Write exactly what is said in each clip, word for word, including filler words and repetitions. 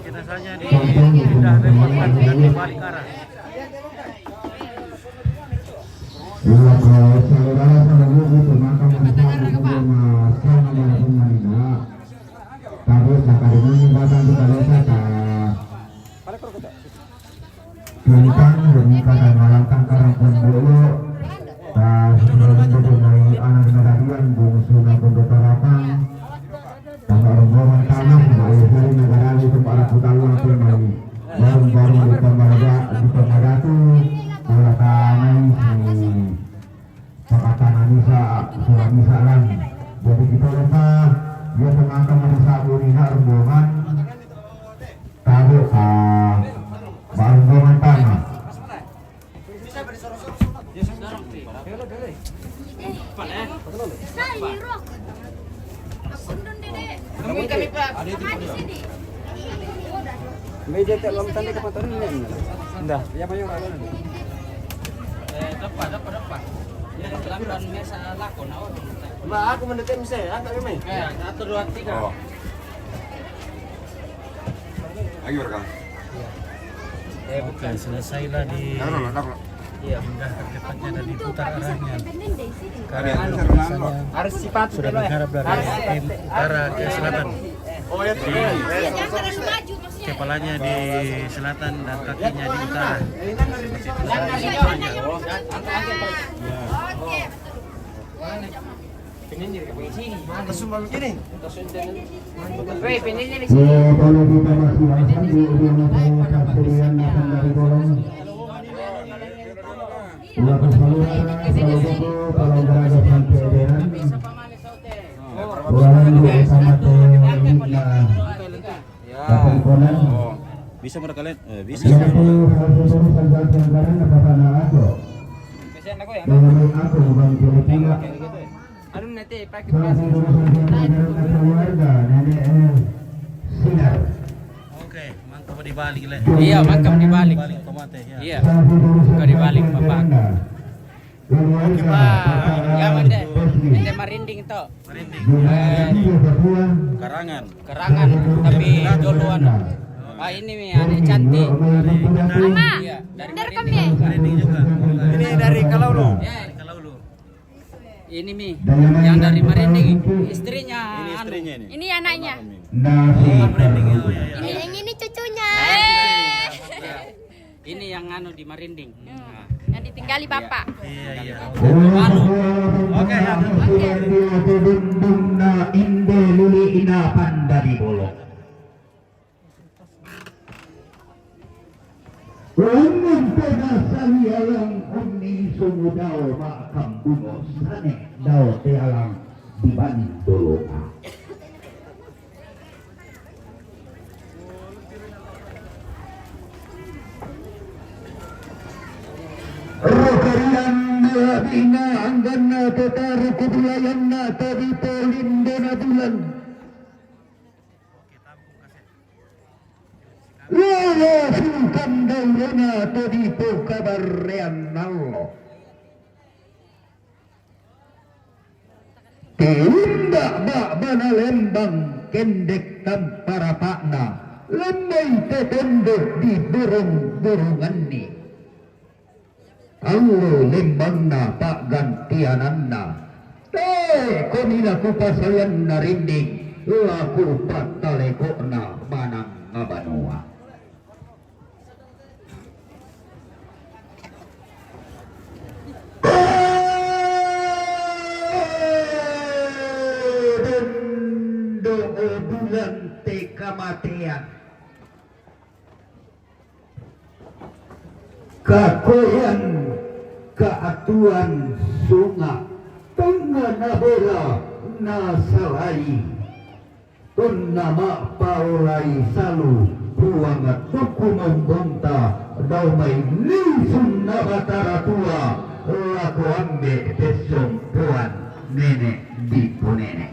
Jenazahnya di, sudah repot, kan, tinggal dibalik arah. Iya, kalau saudara-saudara itu makam besar di rumah sama dari rumah ini, nah. Tapi tak ada ini datang kita lihat saja. Tentang demi pada malam tangkarang pun dulu. Nah, sebelum itu dari anak negarian bungsu na pun beberapa. Tama rombongan tanah, na ayo sari negara itu para putar langsung dari barung-barung di pemaraga, di pemaratu, bola tanah ini. Pakatan Anisa, Suami Salang. Jadi kita lupa, dia pengakan Anisa Bunina rombongan. Taruh, ah, rombongan tanah. Meja tak lam tanda ke motor ini. Dah. Ya, mayor. Eh, depan, depan, depan. Ya, depan, mesa lako, nah, oh. Ma, aku mendekat mesa, angkat kami. Eh, satu, dua, tiga. Oh. Ayo, rekam. Oke, selesailah di Taruh, taruh. Iya. Pindah ke tempatnya dan diputar arahnya. Karena anu, biasanya harus sifat sudah menghadap dari tim utara ke selatan. Oh, ya, tuh. Kepalanya di selatan dan kakinya di utara. Seperti itu. Oke. Kalau kita masih alasan di rumah saya, Pak Suryan datang dari Bolong. Ulah bersaudara, saudara, kalau berada sampai edaran. Ulah nunggu sama teh, nah. Ya. Kapan konan? Oh, bisa mereka lihat? Eh, bisa. Yang itu harus terus saja sekarang apa sana aku? Menurut aku bukan kira-kira. Anu nanti pakai. Salah satu keluarga nenek, eh, Sinar. Oke, mangkok dibalik, Le. Iya, mangkok dibalik. Balik ke mate, ya. Iya. Salah satu kau dibalik, Bapak. Keluarga. Oke, Pak. Ya, mende. Mende marinding to. Marinding. Eh, Karangan. Karangan, tapi joloan. Ah, ini mi, adik cantik. Mama, iya, dari bener kan, Marinding. Mi? Marinding juga. Ini dari Kalaulu. Ya. Dari Kalaulu. Ini mi, yang dari Marinding, istrinya. Ini anu, istrinya ini. Ini anaknya. Almarhum ini. Oh, Marinding, oh, ya, ya. Ini yang ini cucunya. Eh. Ini yang anu di Marinding. Hmm. Nah. Yang ditinggali bapak. Iya, iya. Malu. Oke, ya. Oke. Inde luli ina panda di bolok. Lamun pernah salialang uni sumudao makam bungo sane dao tealang di bani dolonga. Rokarian dia bina angganna totaru kubulayanna tadi polindona bulan. Lolo sungkan daulona tadi pokabarrean nallo. Tiunda ba'bana lembang kendek tampa rapa'na, lembei te tondok di borong-boronganni. Allo lembangna pa'gantiananna. Te komi la kupasayanna rinding, la kupataleko'na manang ngabanua. Dondo bulan te kamatean. Kakoyan kaatuan sunga, tengnga nabela nasalai. Tonna ma'paolai salu Puang dukku mombonta, dao mai lisunna Batara Tua, lako ambe' pessompoan nene' diponene'.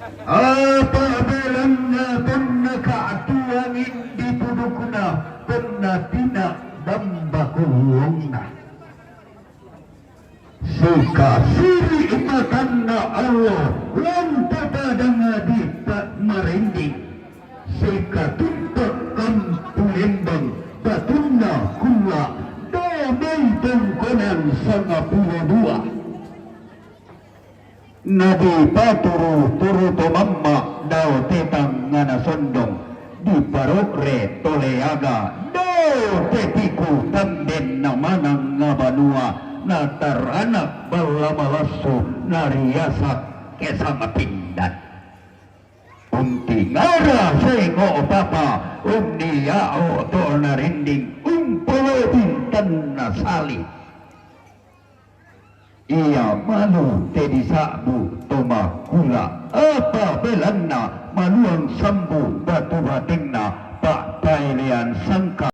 Apa belanna tonna ka'tuangin ditudukna, tonna tina bamba kollongna. Sikasiri matanna Allah, lanto padang di pa-, marinding. Sikatumpa kampu lembang, batunna kulla, domai tongkonan sangapulo dua. Nadipaturu-turu to mamma dao te tangngana sondong, diparo're to leaga dao te piku tambenna manang banua, nataranak balla malassu nariasang kesang pindan. Untingara sengo papa, unniao to narinding, umpolo bintanna sali. Iya malu te disa'bu to makkula, apa belanna maluang sambu batu batengna, pa'paelean sangka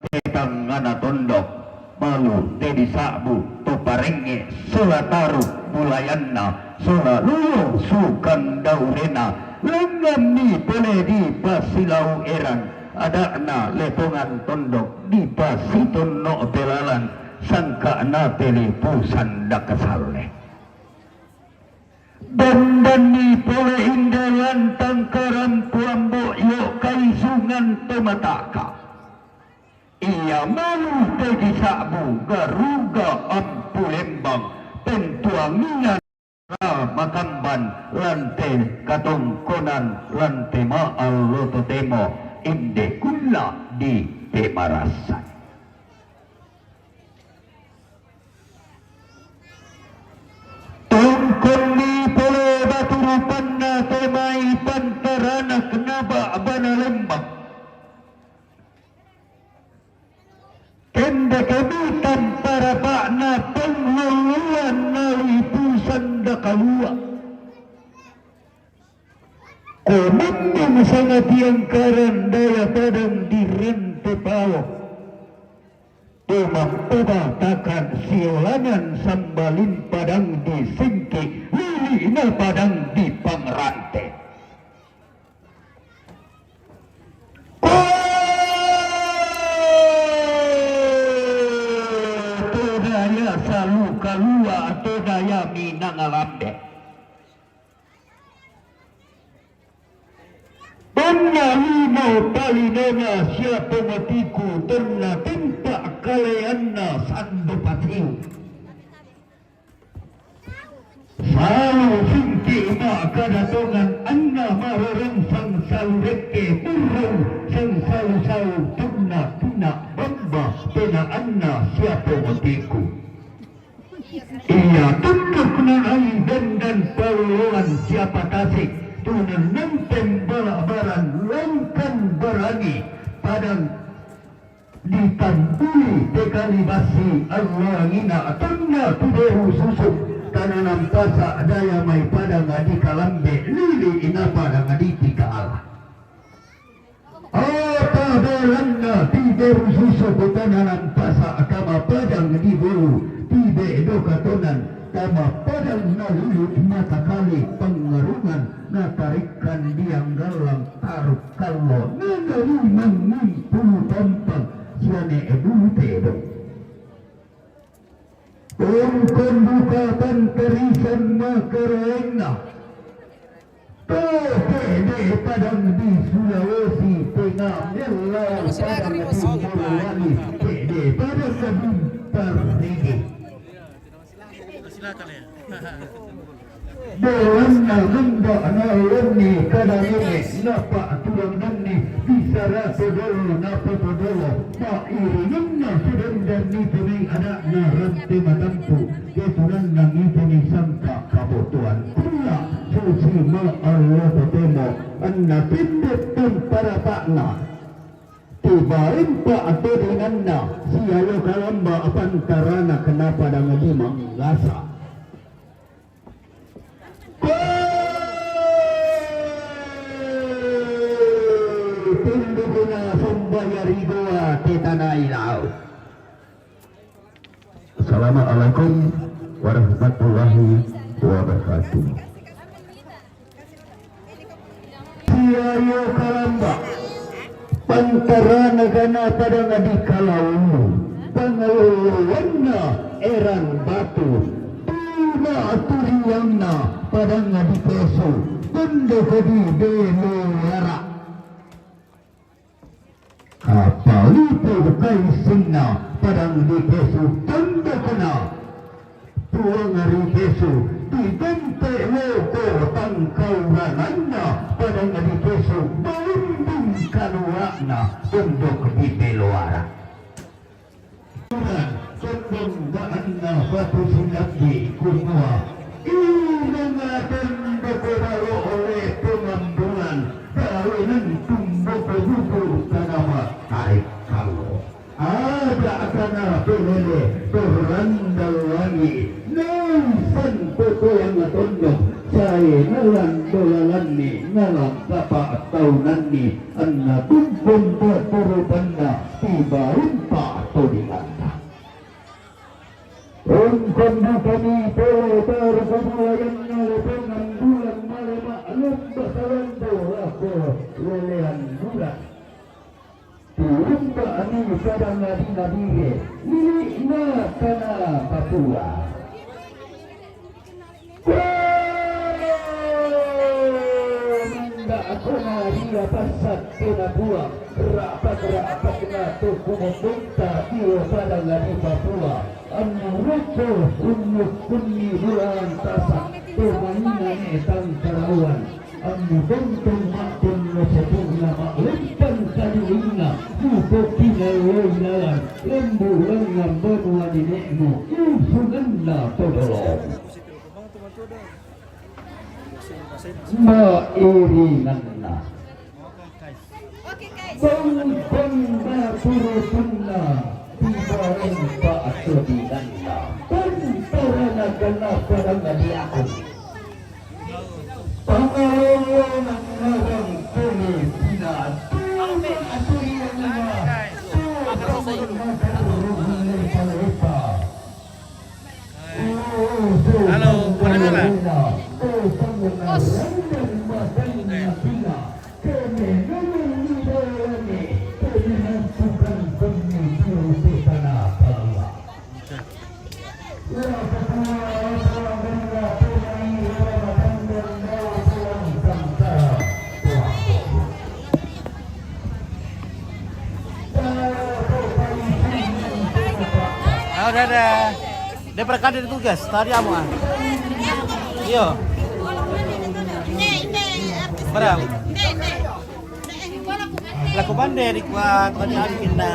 te tangngana tondok, malu te disa'bu to parengnge sola taru bulayanna, sola luyo sukang daurena, lengnganni pole dipasilau erang, ada'na lepongan tondok dipasitonno belalan, sangka'na telipusan dakasalle. Dandanni pole inde lantang karampu ambo io kaisungan to mataka. Iya malu te disa'bu garuga ampu lembang, pentuanginan makamban lante katongkonan lante ma'allo totemo inde kulla di pemarassan. Tongkonni pole batu rupanna te mai pantaranak naba bana lembang. Kendekemi tamparapa'na pengluluan nalipusan dakalua. Komandang sangatiangkaran daya padang di Rantepao. Tumang pebatakan siolanan sambalin padang di Singki, lili'na padang di Pangrante. Ko to daya salu kalua to daya minangalambe. Tonna lino talinona sia pongatiku, tonna tempa kaleanna sando patiu. Salu Singki makkada tongan anna marorong sangsalu rekke burrung sangsalu sau tunna tunna bamba penaanna sia pongatiku. Iya tunduk nanai dandan paloloan siapa tasik, tunanang pembalabaran langkan barani padang ditambuli tekali basi allangina tunna tuderu susuk tananang pasa daya mai padang di kalambe lili ina padang di tika ala. Apa belanna tibe rususu kutananan pasa kama padang di bolu, tibe doka tonan kama padang nalulu matakali pangarungan natarikkan dianggalang taruk kallo nanari mangimpulu pampang siane bulu tedong. Tongkon duka pangkarisan makaraengna. To pede padang di Sulawesi Tengah, mellau padang di Morowali, pede padang di Parigi. Doanna menda nalenni kada nene napa tulang nenni bisara todolo napa todolo. Mairingenna sudandanni pemeng ada'na rante matampu. Ketunanna ngituni sangka kabotoan kulla susi ma allo totemo anna tindek pun parapa'na. Tibaempa todinganna sialo kalamba pantarana kenapa dang limang lasa. Tundukuna sombaya rigoa tetanai lau. Assalamualaikum warahmatullahi wabarakatuh. Ayo kalamba, pantarana gana padang di Kalau, pangaloloanna eran batu, tuna turianna padang di Pesu, tondok di Beloara. Kapalipu kaisinna padang di Pesu tondokna. Puang ri Pesu, di bente loko tangkaurananna padang di Pesu, balimbing kaluarna tondok di Beloara. Tondong ba'anna batu sinabbi kumua, inang tondok balo ole pengambulan, kawinan tondok bubu tanama tarik kalo. Ada kana pelele torandal wangi, naisan pokoyang tondok, sae nalan dolalanni, nalan kapa taunanni, anna tumpun paturupanna, tibaun patodinganna. Ungkon dukani pole taru kubulayanna lepengan bulan male ma'lumba salando lako lelean bulan. Tiumba ani pada ngadi-ngadire, lili'na kana Papua. Manda kona ria pasat kena buang, rapat-rapatna tu kumundungta tio pada ngadi Papua. Anna roko unnuk kunni bulan tasak, tu maina ne tangkarauan. Anna tontong ma'tunno sepu'na ma'lempang kadilinna, muko pinalloi lalan, lembu langngan banua nine'mu, isunganna to dolong. Ma'iringanna. Bang-bang baturupanna, tibareng pa'todinganna. Pantarana kana padang diaku. Pangalolo nang narang pole pina. Tuna aturianna. Halo, mana lah? Ah, udah ada. Dia pada kada tugas tadi, amu ah. Iyo. Berapa? Laku bande di kuat tadi, anu, kita.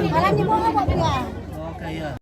Malam ni mau apa dia? Oke, iya.